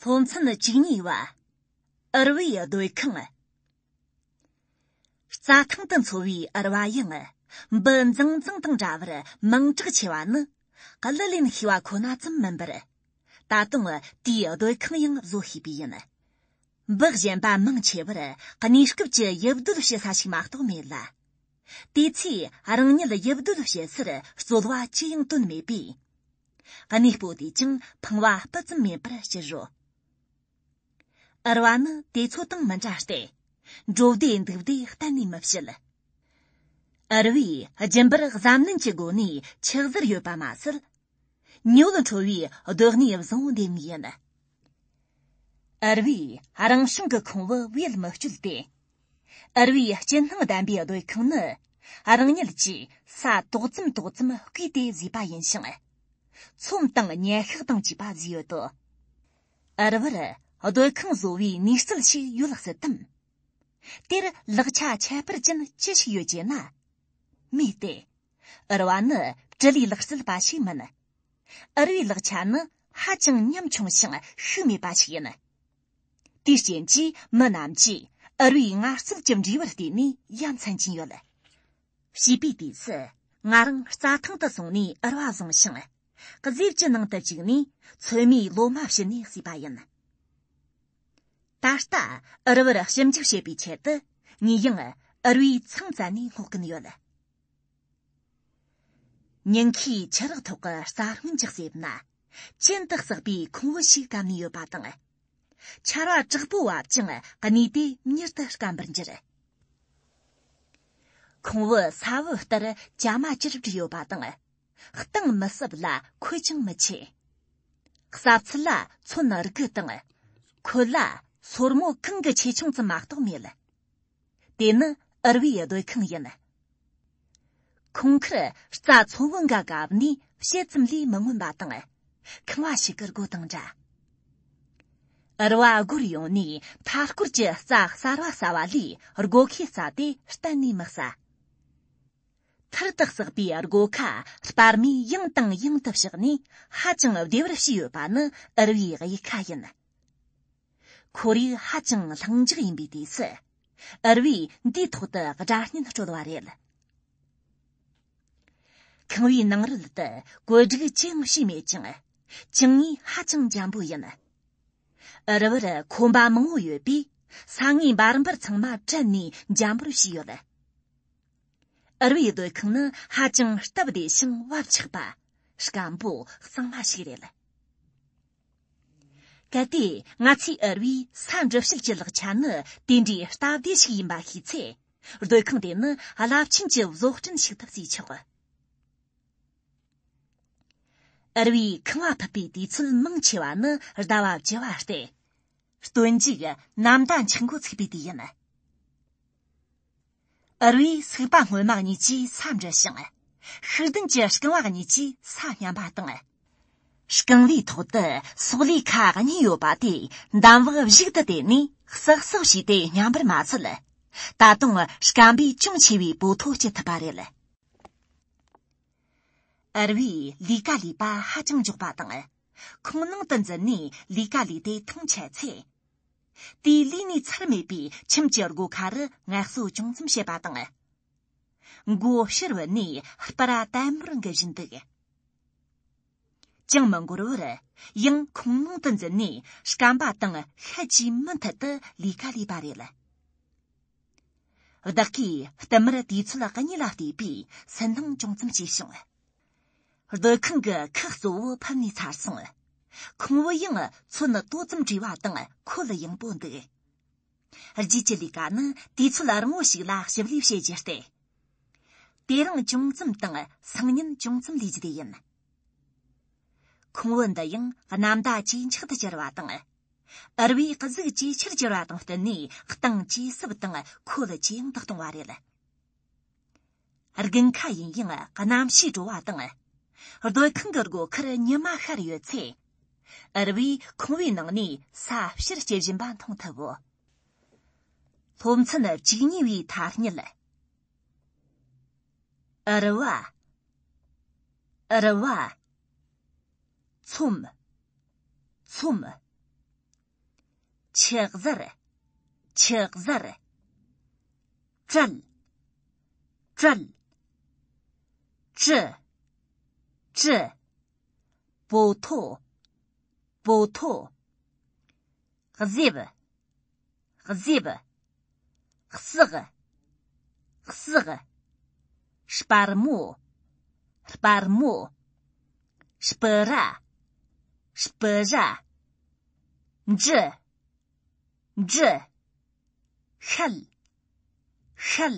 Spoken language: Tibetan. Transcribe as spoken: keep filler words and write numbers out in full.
སློབ་ཚན་བཅུ་གཉིས་པ། ཨུར་བའི་སྡོད་ཁང་། རྩྭ་ཐང་དུ་འཚོ་བའི་ཨུར་བ་ཡང་འབུ་འཛིང་འཛིང་དང་འདྲ་བར་མིང་གྲགས་ཆེ་བ་ནི་གླུ་ལེན་ཤེས་པ་ཁོ་ན་ཙམ་མིན་པར། ད་དུང་དེའི་སྡོད་ཁང་ཡང་བཟོ་ཤེས་པས་ཡིན། འབུ་གཞན་པ་མང་ཆེ་བར་གནས་སྐབས་ཀྱི་དབྱིབས་སྡུད་བྱེད་ས་ཞིག་མ་གཏོགས་མེད་ལ། དེ་ཚེ་རང་ཉིད་དབྱིབས་སྡུད་བྱེད་སར་རྩོལ་བ་ཅི་ཡང་བཏོན་མེད་པས། གནས་སྤོ་དུས་ཀྱང་ཕངས་བ་སྤུ་ཙམ་མེད་པར་སྤྱད་རོ། ཨུར་བ་ནི་དེ་ཚོ་དང་མི་འདྲ་སྟེ། འགྲོ་བདེ་འདུག་བདེ་གཏན་ནས་མི་བྱེད། ཨུར་བས་རྒྱུན་པར་གཟབ་ནན་གྱི་སྒོ་ནས་ཆགས་ཟིར་ཡོད་པ་མ་ཟད། ཉོལ་འཕྲོ་བའི་སྡོད་གནས་བཟང་བོ་འདེམས་ངེས་ཡིན། ཨུར་བས་རང་བྱུང་གི་ཁུང་བུ་བེད་མི་སྤྱོད་དེ། ཨུར་བའི་སྐྱིད་སྣང་ལྡན་པའི་སྡོད་ཁང་ནི་རང་ཉིད་ཀྱིས་ས་ཏོག་ཙམ་ཏོག་ཙམ་བརྐོས་ཏེ་བཟོས་པ་ཡིན་ཞིང་། ཚོམ་དང་ཉལ་ཤག་དང་བཅས་པ་བཟོས་ཡོད་དོ། ཨུར་བར་སྡོད་ཁང་བཟོ་བའི་ནུས་རྩལ་ཞིག་ཡོད་སྲིད་དམ། དེར་ལག་ཆ་ཁྱད་པར་ཅན་ཅི་ཞིག་ཡོད་ཅེ་ན། མེད་དེ། ཨུར་བ་ནི་བྲེལ་བའི་ལག་རྩལ་པ་ཞིག་མིན། ཨུར་བའི་ལག་ཆ་ནི་ཧ་ཅང་ཉམ་ཆུང་ཞིང་ཤུགས་མེད་པ་ཞིག་ཡིན། དེའི་རྐྱེན་གྱིས་མི་རྣམས་ཀྱིས་ཨུར་བའི་ངར་རྩལ་གྱི་འབྲས་བུར་བལྟས་ནས་ཡ་མཚན་གྱིན་ཡོད། བྱིས་པའི་དུས་སུ་ང་རང་རྩྭ་ཐང་དུ་སོང་ནས་ཨུར་བ་བཟུང་ཞིང་། གཟེབ་ཀྱི་ནང་དུ་བཅུག་ནས་ཚོད་མའི་ལོ་མ་བྱིན་ནས་བསྲེས་པ་ཡིན། ད་ལྟ་ཨུར་བར་ཞིབ་འཇུག་བྱེད་པའི་ཆེད་དུ་ངས་ཡང་ཨུར་བའི་ཚང་བཙལ་ནས་སྔོག་གིན་ཡོད། ཉིན་ཁའི་ཆུ་རགས་ཐོག་གི་རྩྭ་སྔོན་གྱི་གསེབ་ན་གྱེན་དུ་ཟགས་པའི་ཁུང་བུ་ཞིག་བཀབ་ནས་ཡོད་པ་དང་། ཆར་བ་དྲག་པོ་བབས་ཀྱང་གནས་དེ་མྱུར་དུ་སྐམ་པར་འགྱུར། ཁུང་བུ་ས་བབ་ལྟར་གྱ་མ་གྱུར་བྲིས་ཡོད་པ་དང་། གཏིང་མི་ཟབ་ལ་ཁོད་ཀྱང་མི་ཆེ། ས་ཚིལ་ལ་ཚོན་རིགས་དང་། ཁོད་ལ་སོར་མོ་གང་གི་ཆེ་ཆུང་ཙམ་མ་གཏོགས་མེད། དེ་ནི་ཨུར་བའི་སྡོད་ཁང་ཡིན། ཁུང་ཁར་རྩྭ་ཚོམ་བུ་འགའ་བཀབ་ནས་བཤད་ཙམ་ལས་མི་མངོན་པ་དང་། ཁང་བ་ཞིག་གི་སྒོ་དང་འདྲ། ཨུར་བ་སྒོར་ཡོང་ནས་མཐའ་སྐོར་གྱི་རྩྭ་གསར་བ་ཟ་བ་ལས་སྒོ་ཁའི་རྩྭ་དེ་གཏན་ནས་མི་ཟ། ཐུར་དུ་བསགས་པའི་སྒོ་ཁ་སྤར་མས་ཡང་དང་ཡང་དུ་བཞག་ནས་ཧ་ཅང་བདེ་བར་བྱས་ཡོད་པ་ནི་ཨུར་བའི་གཡུལ་ཁ་ཡིན། ཁོར་ཡུག་ཧ་ཅང་ལྷིང་འཇགས་ཡིན་པའི་དུས་སུ། ཨུར་བས་འདིའི་ཐོག་ཏུ་སྒྲ་སྙན་དཀྲོལ་བ་རེད། ཁང་བའི་ནང་རོལ་དུ་བཀོད་སྒྲིག་ཅི་ཡང་བྱས་མེད་ཅིང་། ཅང་ངོས་ཧ་ཅང་འཇམ་པོ་ཡིན། ཨུར་བར་ཁོམ་པ་མང་བོ་ཡོད་པས་ས་ངོས་འབར་འབུར་ཚང་མ་བྲན་ནས་འཇམ་པོར་བྱས་ཡོད། ཨུར་བའི་སྡོད་ཁང་ནི་ཧ་ཅང་སྟབས་བདེ་ཞིང་བབ་ཆགས་པ། སྐམ་པོ་གཙང་མ་ཞིག་རེད། གལ་ཏེ་ང་ཚོས་ཨུར་བའི་ས་འགྲུལ་བཤལ་གྱི་ལག་ཆ་ནི་དེ་འདྲའི་སྟབས་བདེ་ཞིག་ཡིན་པ་ཤེས་ཚེ། སྡོད་ཁང་དེ་ནི་རླབས་ཆེན་གྱི་བཟོ་སྐྲུན་ཞིག་ཏུ་བརྩིས་ཆོག། ཨུར་བའི་ཁང་བ་ཕུབ་པའི་དུས་ཚོད་མང་ཆེ་བ་ནི་ཟླ་བ་བཅུ་བ་སྟེ། སྟོན་མཇུག་ནམ་ཟླ་འཁྱུག་འགོ་ཚུགས་པའི་དུས་ཡིན། ཨུར་བས་སུག་པ་སྔོན་མ་གཉིས་ཀྱིས་ས་འབྲི་ཞིང་། ཤུག་ལྡན་གྱི་རྐང་བ་གཉིས་ཀྱིས་ས་མཉམ་པ་དང་། རྐང་བའི་ཐོག་ཏུ་སོག་ལེའི་ཁ་གཉིས་ཡོད་པ་དེ་འདམ་བག་བཞུགས་ཏུ་དེད་ནས་སག་སག་བྱས་ཏེ་མཉམ་པར་མ་ཚད། ད་དུང་སྐམ་པའི་ཅུང་ཆེ་བའི་སྤོ་ཐོ་སྐྱེ་ཐུབ་པ་རེད། ཨུར་བས་ལས་ཀ་ལས་པ་ཧ་ཅང་མགྱོགས་པ་དང་། ཁོང་ནང་དུ་འཛུལ་ནས་ལས་ཀ་ལས་ཏེ་ཐང་ཆད་ཚེ། དེའི་ལས་ནས་ཚར་མེད་པའི་ཁྱིམ་གྱི་སྒོ་ཁ་རུ་ངལ་གསོ་ཅུང་ཙམ་བྱེད་པ་དང་། མགོ་ཕྱིར་བུད་ནས་སྤུ་ར་དལ་མོར་འགུལ་བཞིན་འདུག། ཅང་མི་འགོར་བར་ཡང་ཁོང་ནང་དུ་འཛུལ་ནས་སྐམ་པ་དང་ཤད་ཀྱིས་མུ་མཐུད་དུ་ལས་ཀ་ལས་པ་རེད། བདག་གིས་བསྟུད་མར་དུས་ཚོད་གཉིས་ལ་བལྟས་པས་སུན་སྣང་ཅུང་ཙམ་སྐྱེས་བྱུང་། སྡོད་ཁང་གི་ཁག་གཙོ་བོ་ཕུབ་ནས་ཚར་སོང་། ཁུང་བུ་ཡང་ཚོན་ཏོག་ཙམ་བྲིས་པ་དང་ཁོད་ཡངས་པོ་འདུག། རྗེས་ཀྱི་ལས་ཀ་ནི་དུས་ཚོད་རིང་བོ་ཞིག་ལ་ཞིབ་ལས་བྱེད་རྒྱུ་སྟེ། དེ་རིང་ཅུང་ཙམ་དང་སང་ཉིན་ཅུང་ཙམ་ལས་རྒྱུ་དེ་ཡིན། ཁུང་བུ་འདི་ཡང་གནམ་ཟླ་ཇེ་མཆོག་ཏུ་གྱུར་བ་དང་། ཨུར་བས་གཟུགས་ཇེ་ཆེར་གྱུར་བ་དང་བསྟུན་ནས་གཏིང་ཇེ་ཟབ་དང་ཁོད་ཇེ་ཡངས་དུ་གཏོང་བ་རེད། དགུན་ཁ་ཡིན་ཡང་གནམ་གཤིས་དྲོ་བ་དང་། སྡོད་ཁང་གི་སྒོ་ཁར་ཉི་མ་ཤར་ཡོད་ཚེ། ཨུར་བས་ཁུང་བུའི་ནང་ནས་ས་ཕྱིར་སྐྱེལ་བཞིན་པ་མཐོང་ཐུབ་བོ། སློབ་ཚན་བཅུ་གཉིས་པའི་ཐ་སྙད། ཨུར་བ། ཨུར་བ། ཚོམ། ཚོམ། ཆུ་གཟར། ཆུ་གཟར། བྲལ། བྲལ། བྲི། བྲི། པོ་ཐོ། པོ་ཐོ། གཟེབ། གཟེབ། གསེག། གསེག། སྤར་མོ། སྤར་མོ། སྤུ་ར། སྤུ་ར། འཇུ། འཇུ། ཤལ། ཤལ།